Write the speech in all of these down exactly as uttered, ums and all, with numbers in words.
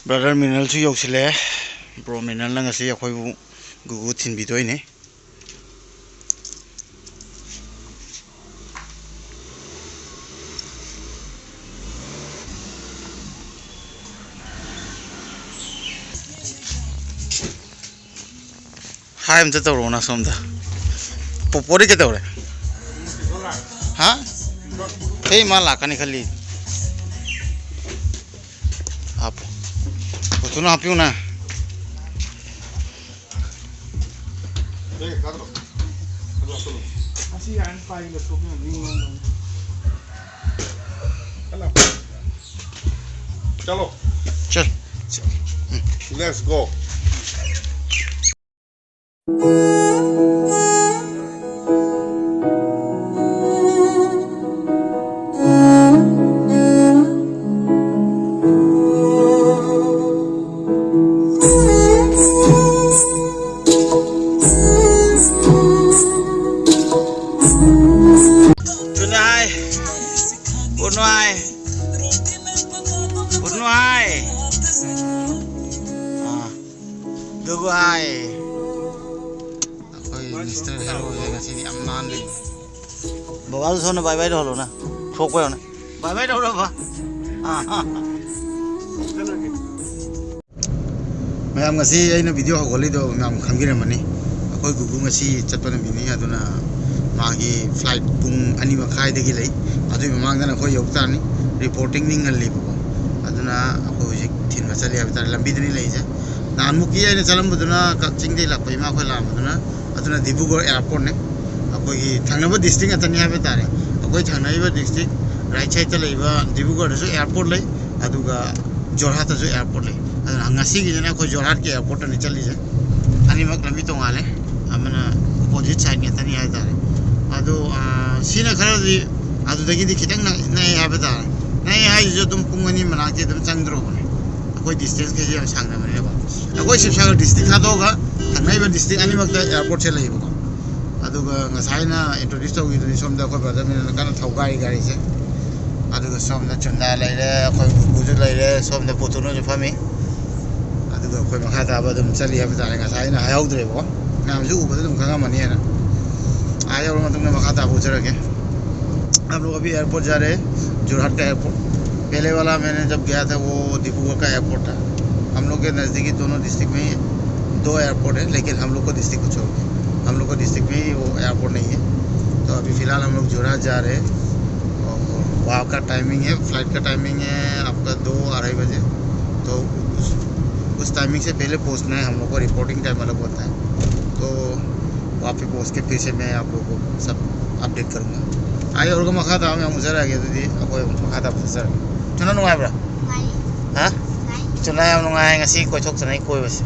Brother ꯃꯤꯅꯜꯁꯨ ꯌꯧꯁꯤꯜꯂꯛꯑꯦ꯫ Bro ꯃꯤꯅꯜꯅ ꯉꯁꯤ ꯑꯩꯈꯣꯏꯕꯨ ꯒꯨꯒꯨ ꯊꯤꯟꯕꯤꯗꯣꯏꯅꯦ꯫ ꯍꯥꯏ ꯑꯝꯇ ꯇꯧꯔꯛꯑꯣꯅ ꯁꯣꯝꯗ꯫ ꯄꯣꯄꯣꯗꯤ ꯀꯩꯗꯧꯔꯦ? ꯍꯥ? ꯑꯩ ꯃꯥ ꯂꯥꯛꯀꯅꯤ ꯈꯜꯂꯤ꯫ ꯍꯥꯞꯄꯣ꯫ ꯄꯣꯠꯇꯨꯅ ꯍꯥꯞꯄꯤꯌꯨꯅ꯫ चलो। चल। Let's go। ꯊꯨꯅ ꯍꯥꯏ꯫ ꯎꯠꯅꯨ ꯍꯥꯏ꯫ ꯎꯠꯅꯨ ꯍꯥꯏ꯫ ꯑꯥ꯫ ꯑꯗꯨꯒ ꯍꯥꯏ꯫ ꯑꯩꯈꯣꯏ ꯃꯤꯁꯇꯔ ꯍꯦꯔꯣꯁꯦ ꯉꯁꯤꯗꯤ ꯌꯥꯝ ꯅꯥꯟꯅ ꯂꯩ꯫ ꯕꯕꯥꯗꯨ ꯁꯣꯝꯗ ꯕꯥꯏ ꯕꯥꯏ ꯇꯧꯍꯜꯂꯣꯅ꯫ ꯊꯣꯛꯄ ꯌꯥꯎꯅ꯫ ꯕꯥꯏ ꯕꯥꯏ ꯇꯧꯔꯕ? ꯑꯥ, ꯑꯥ꯫ ꯃꯌꯥꯝ, ꯉꯁꯤ ꯑꯩꯅ ꯚꯤꯗꯤꯑꯣ ꯍꯧꯒꯠꯂꯤꯗꯣ ꯃꯌꯥꯝ ꯈꯪꯕꯤꯔꯝꯃꯅꯤ꯫ ꯑꯩꯈꯣꯏ ꯒꯨꯒꯨ ꯉꯁꯤ ꯆꯠꯄ ꯅꯨꯃꯤꯠꯅꯤ, ꯑꯗꯨꯅ ꯃꯥꯒꯤ ꯐ꯭ꯂꯥꯏꯠ ꯄꯨꯡ ꯑꯅꯤ ꯃꯈꯥꯏꯗꯒꯤ ꯂꯩ꯫ ꯑꯗꯨꯒꯤ ꯃꯃꯥꯡꯗꯅ ꯑꯩꯈꯣꯏ ꯌꯧ ꯇꯥꯔꯅꯤ꯫ ꯔꯤꯄꯣꯔꯇꯤꯡꯗꯤ ꯉꯜꯂꯤꯕꯀꯣ, ꯑꯗꯨꯅ ꯑꯩꯈꯣꯏ ꯍꯧꯖꯤꯛ ꯊꯤꯟꯕ ꯆꯠꯂꯤ ꯍꯥꯏꯕ ꯇꯥꯔꯦ꯫ ꯂꯝꯕꯤꯗꯅꯤ ꯂꯩꯔꯤꯁꯦ꯫ ꯅꯍꯥꯟꯃꯨꯛꯀꯤ ꯑꯩꯅ ꯆꯠꯂꯝꯕꯗꯨꯅ ꯀꯛꯆꯤꯡꯗꯒꯤ ꯂꯥꯛꯄ ꯏꯃꯥꯈꯣꯏ ꯂꯥꯛꯑꯝꯕꯗꯨꯅ, ꯑꯗꯨꯅ ꯗꯤꯕ꯭ꯔꯨꯒꯔ ꯑꯦꯌꯥꯔꯄꯣꯔꯠꯅꯦ꯫ ꯑꯩꯈꯣꯏꯒꯤ ꯊꯪꯅꯕ ꯗꯤꯁꯇ꯭ꯔꯤꯛ ꯉꯥꯛꯇꯅꯤ ꯍꯥꯏꯕ ꯇꯥꯔꯦ꯫ ꯑꯩꯈꯣꯏ ꯊꯪꯅꯔꯤꯕ ꯗꯤꯁꯇ꯭ꯔꯤꯛ ꯔꯥꯏꯠ ꯁꯥꯏꯠꯇ ꯂꯩꯕ ꯗꯤꯕ꯭ꯔꯨꯒꯔꯗꯁꯨ ꯑꯦꯌꯥꯔꯄꯣꯔꯠ ꯂꯩ, ꯑꯗꯨꯒ ꯖꯣꯔꯍꯥꯠꯇꯁꯨ ꯑꯦꯌꯥꯔꯄꯣꯔꯠ ꯂꯩ꯫ ꯑꯗꯨꯅ ꯉꯁꯤꯒꯤꯁꯤꯅ ꯑꯩꯈꯣꯏ ꯖꯣꯔꯍꯥꯠꯀꯤ ꯑꯦꯌꯥꯔꯄꯣꯔꯠꯇꯅꯤ ꯆꯠꯂꯤꯁꯦ꯫ ꯑꯅꯤꯃꯛ ꯂꯝꯕꯤ ꯇꯣꯡꯉꯥꯜꯂꯦ, ꯑꯃꯅ ꯑꯣꯄꯣꯖꯤꯠ ꯁꯥꯏꯠ ꯉꯥꯛꯇꯅꯤ ꯍꯥꯏ ꯇꯥꯔꯦ꯫ ꯑꯗꯣ, ꯑꯥ, ꯁꯤꯅ ꯈꯔꯗꯤ ꯑꯗꯨꯗꯒꯤꯗꯤ ꯈꯤꯇꯪ ꯅꯛ-, ꯅꯛꯑꯦ ꯍꯥꯏꯕ ꯇꯥꯔꯦ꯫ ꯅꯛꯑꯦ ꯍꯥꯏꯁꯤꯁꯨ ꯑꯗꯨꯝ ꯄꯨꯡ ꯑꯅꯤ ꯃꯅꯥꯛꯇꯤ ꯑꯗꯨꯝ ꯆꯪꯗ꯭ꯔꯣꯕꯅꯦ, ꯑꯩꯈꯣꯏ ꯗꯤꯁꯇꯦꯟꯁ ꯀꯩꯁꯦ ꯌꯥꯝ ꯁꯥꯡꯅꯕꯅꯤꯅꯀꯣ꯫ ꯑꯩꯈꯣꯏ ꯁꯤꯕꯁꯥꯒꯔ ꯗꯤꯁꯇ꯭ꯔꯤꯛ ꯊꯥꯗꯣꯛꯑꯒ ꯊꯪꯅꯔꯤꯕ ꯗꯤꯁꯇ꯭ꯔꯤꯛ ꯑꯅꯤꯃꯛꯇ ꯑꯦꯌꯥꯔꯄꯣꯔꯠꯁꯦ ꯂꯩꯌꯦꯕꯀꯣ꯫ ꯑꯗꯨꯒ ꯉꯁꯥꯏꯅ ꯏꯟꯇ꯭ꯔꯣꯗ꯭ꯌꯨꯁ ꯇꯧꯈꯤꯕꯗꯨꯅꯤ, ꯁꯣꯝꯗ ꯑꯩꯈꯣꯏ ꯕ꯭ꯔꯗꯔ ꯃꯤꯅꯜꯅ ꯀꯟꯅ ꯊꯧꯒꯥꯏꯔꯤ ꯒꯥꯔꯤꯁꯦ꯫ ꯑꯗꯨꯒ ꯁꯣꯝꯗ ꯆꯨꯟꯗꯥ ꯂꯩꯔꯦ, ꯑꯩꯈꯣꯏ ꯒꯨꯒꯨꯁꯨ ꯂꯩꯔꯦ, ꯁꯣꯝꯗ ꯄꯣꯇꯨꯅꯣꯁꯨ ꯐꯝꯃꯤ꯫ ꯑꯗꯨꯒ ꯑꯩꯈꯣꯏ ꯃꯈꯥ ꯇꯥꯕ ꯑꯗꯨꯝ ꯆꯠꯂꯤ ꯍꯥꯏꯕ ꯇꯥꯔꯦ꯫ ꯉꯁꯥꯏ ꯑꯩꯅ ꯍꯥꯏꯍꯧꯗ꯭ꯔꯦꯕꯀꯣ, ꯃꯌꯥꯝꯁꯨ ꯎꯕꯗ ꯑꯗꯨꯝ ꯈꯪꯉꯝꯃꯅꯤꯅ꯫ ꯑꯥ ꯌꯧꯔ ꯃꯇꯨꯡꯗ ꯃꯈꯥ ꯇꯥꯕ ꯎꯠꯆꯔꯒꯦ꯫ हम लोग अभी एयरपोर्ट जा रहे हैं, जोरहाट का एयरपोर्ट। पहले वाला मैंने जब गया था, वो डिब्रूगढ़ का एयरपोर्ट था। हम लोग के नज़दीकी दोनों डिस्ट्रिक्ट में ही दो एयरपोर्ट है, लेकिन हम लोग को डिस्ट्रिक्ट को छोड़ के, हम लोग को डिस्ट्रिक्ट में ही वो एयरपोर्ट नहीं है। तो अभी फ़िलहाल हम लोग जोरहाट जा रहे हैं और वहाँ का टाइमिंग है, फ्लाइट का टाइमिंग है आपका दो अढ़ाई बजे। तो उस, उस टाइमिंग से पहले पहुँचना है हम लोग को, रिपोर्टिंग टाइम अलग होता है। तो वहाँ पे पहुँच के फिर से मैं आप लोगों को सब अपडेट करूँगा। ꯑꯥ ꯌꯧꯔꯒ ꯃꯈꯥ ꯇꯥꯕ ꯃꯌꯥꯝ ꯎꯖꯔꯛꯑꯒꯦ꯫ ꯑꯗꯨꯗꯤ ꯑꯩꯈꯣꯏ ꯑꯃꯨꯛ ꯃꯈꯥ ꯇꯥꯕ ꯆꯠꯆꯔꯒꯦ꯫ ꯆꯨꯅ ꯅꯨꯡꯉꯥꯏꯕ꯭ꯔꯥ? ꯅꯨꯡꯉꯥꯏꯌꯦ꯫ ꯍꯥ? ꯅꯨꯡꯉꯥꯏ꯫ ꯆꯨꯅ ꯌꯥꯝ ꯅꯨꯡꯉꯥꯏ ꯉꯁꯤ ꯀꯣꯏꯊꯣꯛꯇꯅ ꯑꯩ ꯀꯣꯏꯕꯁꯦ꯫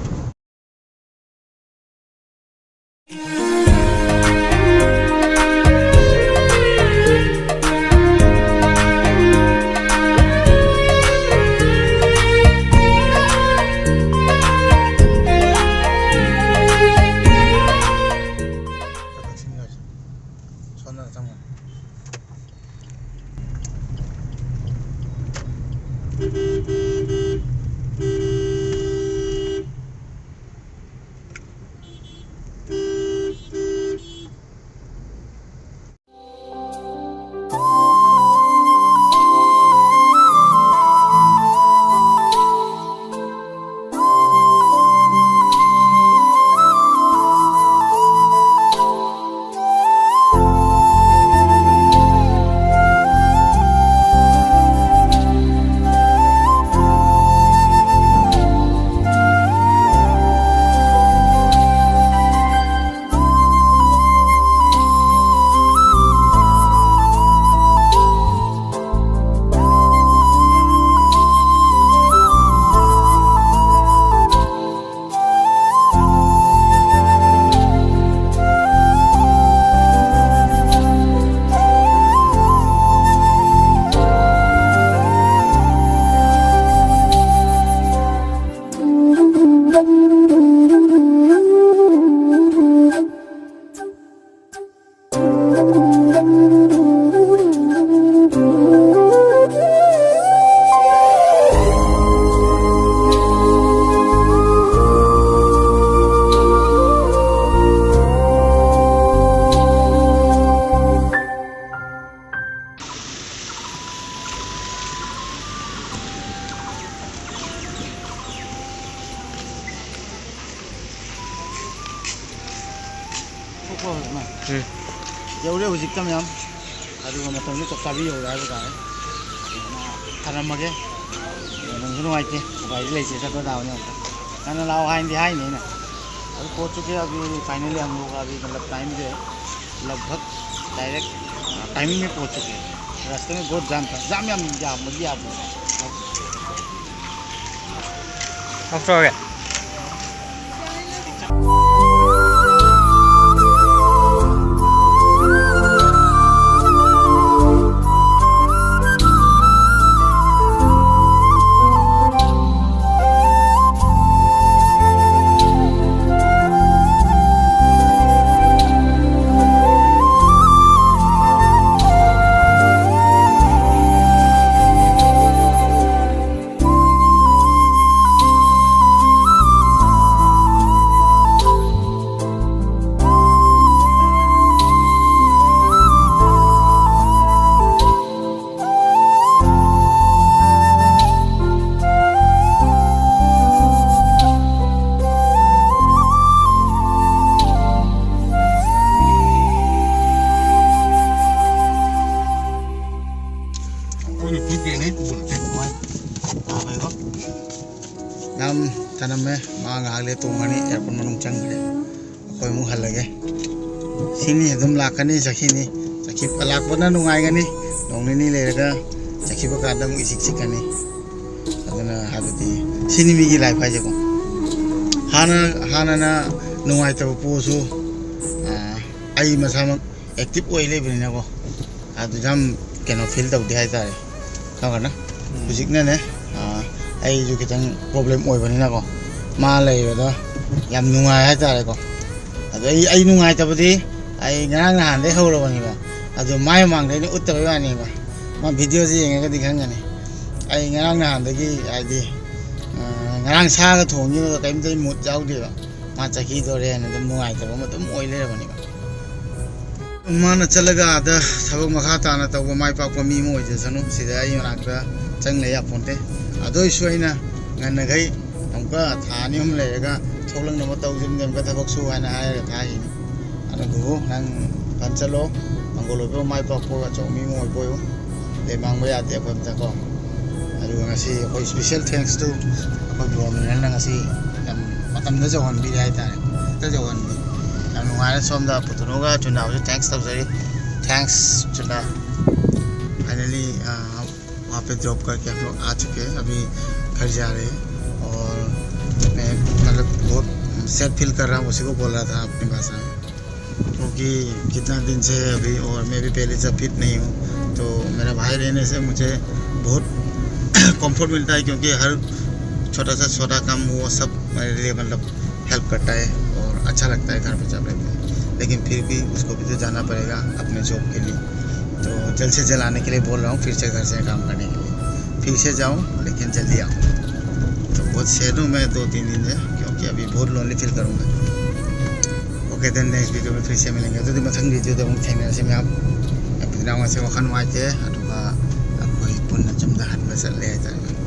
ꯎꯝ꯫ ꯌꯧꯔꯦ ꯍꯧꯖꯤꯛꯇ ꯃꯌꯥꯝ꯫ ꯑꯗꯨꯒ ꯃꯇꯝꯁꯨ ꯆꯞ ꯆꯥꯕꯤ ꯌꯧꯔꯦ ꯍꯥꯏꯕ ꯇꯥꯔꯦ꯫ ꯑꯗꯨꯅ ꯊꯅꯝꯃꯒꯦ꯫ ꯅꯨꯡꯁꯨ ꯅꯨꯡꯉꯥꯏꯇꯦ, ꯎꯄꯥꯏꯗꯤ ꯂꯩꯇꯦ, ꯆꯠꯄ ꯇꯥꯕꯅꯤ ꯑꯃꯨꯛꯇ꯫ ꯉꯟꯅ ꯂꯥꯛꯑꯣ ꯍꯥꯏꯅꯗꯤ ꯍꯥꯏꯅꯤ ꯑꯩꯅ꯫ अब पहुंच चुके हैं, अभी finally हम लोग अभी मतलब टाइम जो है लगभग डायरेक्ट टाइमिंग में पहुंच चुके हैं। रास्ते में बहुत जाम था, जाम याम याम याम ꯌꯥꯝ ꯊꯅꯝꯃꯦ꯫ ꯃꯥ ꯉꯥꯏꯍꯥꯛ ꯂꯩ ꯇꯣꯡꯉꯅꯤ, ꯑꯦꯌꯥꯔꯄꯣꯔꯠ ꯃꯅꯨꯡ ꯆꯪꯈ꯭ꯔꯦ꯫ ꯑꯩꯈꯣꯏ ꯑꯃꯨꯛ ꯍꯜꯂꯒꯦ꯫ ꯁꯤꯅꯤ ꯑꯗꯨꯝ ꯂꯥꯛꯀꯅꯤ, ꯆꯠꯈꯤꯅꯤ꯫ ꯆꯠꯈꯤ-, ꯂꯥꯛꯄꯅ ꯅꯨꯡꯉꯥꯏꯒꯅꯤ꯫ ꯅꯣꯡ ꯅꯤꯅꯤ ꯂꯩꯔꯒ ꯆꯠꯈꯤꯕ ꯀꯥꯟꯗ ꯑꯃꯨꯛ ꯏꯆꯤꯛ ꯆꯤꯛꯀꯅꯤ꯫ ꯑꯗꯨꯅ ꯍꯥꯏꯕꯗꯤ ꯁꯤꯅꯤ ꯃꯤꯒꯤ ꯂꯥꯏꯐ ꯍꯥꯏꯁꯦꯀꯣ꯫ ꯍꯥꯟꯅ, ꯍꯥꯟꯅꯅ ꯅꯨꯡꯉꯥꯏꯇꯕ ꯄꯣꯠꯁꯨ, ꯑꯥ, ꯑꯩ ꯃꯁꯥꯃꯛ ꯑꯦꯛꯇꯤꯚ ꯑꯣꯏ ꯂꯩꯕꯅꯤꯅꯀꯣ, ꯑꯗꯨ ꯌꯥꯝ ꯀꯩꯅꯣ ꯐꯤꯜ ꯇꯧꯗꯦ ꯍꯥꯏꯇꯥꯔꯦ꯫ ꯈꯪꯉꯒꯅ ꯎꯝ꯫ ꯍꯧꯖꯤꯛꯅꯅꯦ, ꯑꯥ, ꯑꯩꯁꯨ ꯈꯤꯇꯪ ꯄ꯭ꯔꯣꯕ꯭ꯂꯦꯝ ꯑꯣꯏꯕꯅꯤꯅꯀꯣ, ꯃꯥ ꯂꯩꯕꯗ ꯌꯥꯝ ꯅꯨꯡꯉꯥꯏ ꯍꯥꯏꯇꯥꯔꯦꯀꯣ꯫ ꯑꯗꯣ ꯑꯩ, ꯑꯩ ꯅꯨꯡꯉꯥꯏꯇꯕꯗꯤ ꯑꯩ ꯉꯔꯥꯡ ꯅꯍꯥꯟꯗꯩ ꯍꯧꯔꯕꯅꯦꯕ꯫ ꯑꯗꯣ ꯃꯥꯏ ꯃꯃꯥꯡꯗ ꯑꯩꯅ ꯎꯠꯇꯕꯩ ꯋꯥꯅꯦꯕ꯫ ꯃꯥ ꯚꯤꯗꯤꯑꯣꯁꯦ ꯌꯦꯡꯉꯒꯗꯤ ꯈꯪꯒꯅꯤ꯫ ꯑꯩ ꯉꯔꯥꯡ ꯅꯍꯥꯟꯗꯒꯤ ꯍꯥꯏꯗꯤ, ꯑꯥ, ꯉꯔꯥꯡ ꯁꯥꯒ ꯊꯣꯡꯉꯤꯕꯗꯣ ꯀꯔꯤꯝꯇ ꯑꯩ ꯃꯨꯠ ꯌꯥꯎꯗꯦꯕ꯫ ꯃꯥ ꯆꯠꯈꯤꯗꯣꯔꯦꯅ ꯑꯗꯨꯝ ꯅꯨꯡꯉꯥꯏꯇꯕ ꯑꯃ ꯑꯗꯨꯝ ꯑꯣꯏ ꯂꯩꯔꯕꯅꯦꯕ꯫ ꯃꯥꯅ ꯆꯠꯂꯒ ꯑꯥꯗ ꯊꯕꯛ ꯃꯈꯥ ꯇꯥꯅ ꯇꯧꯕ ꯃꯥꯏ ꯄꯥꯛꯄ ꯃꯤ ꯑꯃ ꯑꯣꯏꯖꯁꯅꯨ꯫ ꯁꯤꯗ ꯑꯩ ꯃꯅꯥꯛꯇ ꯆꯪ ꯂꯩ ꯌꯥꯄꯣꯟꯇꯦ꯫ ꯑꯗꯨ ꯑꯣꯏꯁꯨ ꯑꯩꯅ ꯉꯟꯅꯈꯩ ꯑꯃꯨꯛꯀ ꯊꯥ ꯑꯅꯤ ꯑꯍꯨꯝ ꯂꯩꯔꯒ ꯊꯣꯛꯂꯛꯅꯕ ꯇꯧꯁꯤꯕꯅꯦ, ꯑꯃꯨꯛꯀ ꯊꯕꯛ ꯁꯨ ꯍꯥꯏꯅ ꯍꯥꯏꯔꯒ ꯊꯥꯈꯤꯅꯤ꯫ ꯑꯗꯨ ꯒꯨꯔꯨ, ꯅꯪ ꯐꯖꯅ ꯆꯠꯂꯣ꯫ ꯃꯪꯒꯣꯜ ꯑꯣꯏꯕ ꯃꯥꯏ ꯄꯥꯛꯄ ꯑꯆꯧꯕ ꯃꯤ ꯑꯃ ꯑꯣꯏꯕ ꯑꯣꯏꯌꯨ꯫ ꯂꯩꯃꯥꯡꯕ ꯌꯥꯗꯦ ꯑꯩꯈꯣꯏ ꯑꯝꯇ ꯀꯣ꯫ ꯑꯗꯨꯒ ꯉꯁꯤ ꯑꯩꯈꯣꯏ special thanks to ꯑꯩꯈꯣꯏ ꯕ꯭ꯔꯣ ꯃꯤꯅꯜꯅ ꯉꯁꯤ ꯌꯥꯝ ꯃꯇꯝꯗ ꯌꯧꯍꯟꯕꯤꯔꯦ ꯍꯥꯏꯇꯥꯔꯦ꯫ ꯍꯦꯛꯇ ꯌꯧꯍꯟꯕꯤ꯫ ꯌꯥꯝ ꯅꯨꯡꯉꯥꯏꯔꯦ꯫ ꯁꯣꯝꯗ ꯄꯨꯇꯨꯅꯨꯒ ꯆꯨꯅꯥꯕꯨꯁꯨ thanks ꯇꯧꯖꯔꯤ꯫ Thanks ꯆꯨꯅꯥ꯫ Finally, uh, वहाँ पे drop करके हम लोग आ चुके हैं। अभी घर जा रहे हैं। और मैं, मतलब, बहुत sad feel कर रहा हूँ, उसी को बोल रहा था अपनी भाषा में। क्योंकि कितना दिन से अभी, और मैं भी पहले से फिट नहीं हूँ, तो मेरा भाई रहने से मुझे बहुत कंफर्ट मिलता है, क्योंकि हर छोटा सा छोटा काम वो सब मेरे लिए, मतलब, हेल्प करता है और अच्छा लगता है घर पे जब रहते हैं। लेकिन फिर भी उसको भी तो जाना पड़ेगा अपने जॉब के लिए। तो जल्द से जल्द आने के लिए बोल रहा हूँ, फिर से घर से काम करने के लिए। फिर से जाऊँ, लेकिन जल्दी आऊँ। तो बहुत सैड हूँ मैं दो तीन दिन से, क्योंकि अभी बहुत लोनली फील करूँगा। ओके, देन नेक्स्ट वीडियो में फिर से मिलेंगे। ꯑꯗꯨꯗꯤ ꯃꯊꯪ ꯚꯤꯗꯤꯑꯣꯗ ꯑꯃꯨꯛ ꯊꯦꯡꯅꯔꯁꯤ ꯃꯌꯥꯝ꯫ ꯌꯥꯝ ꯅꯨꯡꯉꯥꯏꯁꯦ, ꯋꯥꯈꯜ ꯅꯨꯡꯉꯥꯏꯇꯦ꯫ ꯑꯗꯨꯒ ꯑꯩꯈꯣꯏ ꯄꯨꯟꯅ ꯌꯨꯝꯗ ꯍꯟꯕ ꯆꯠꯂꯦ ꯍꯥꯏꯇꯥꯔꯦ꯫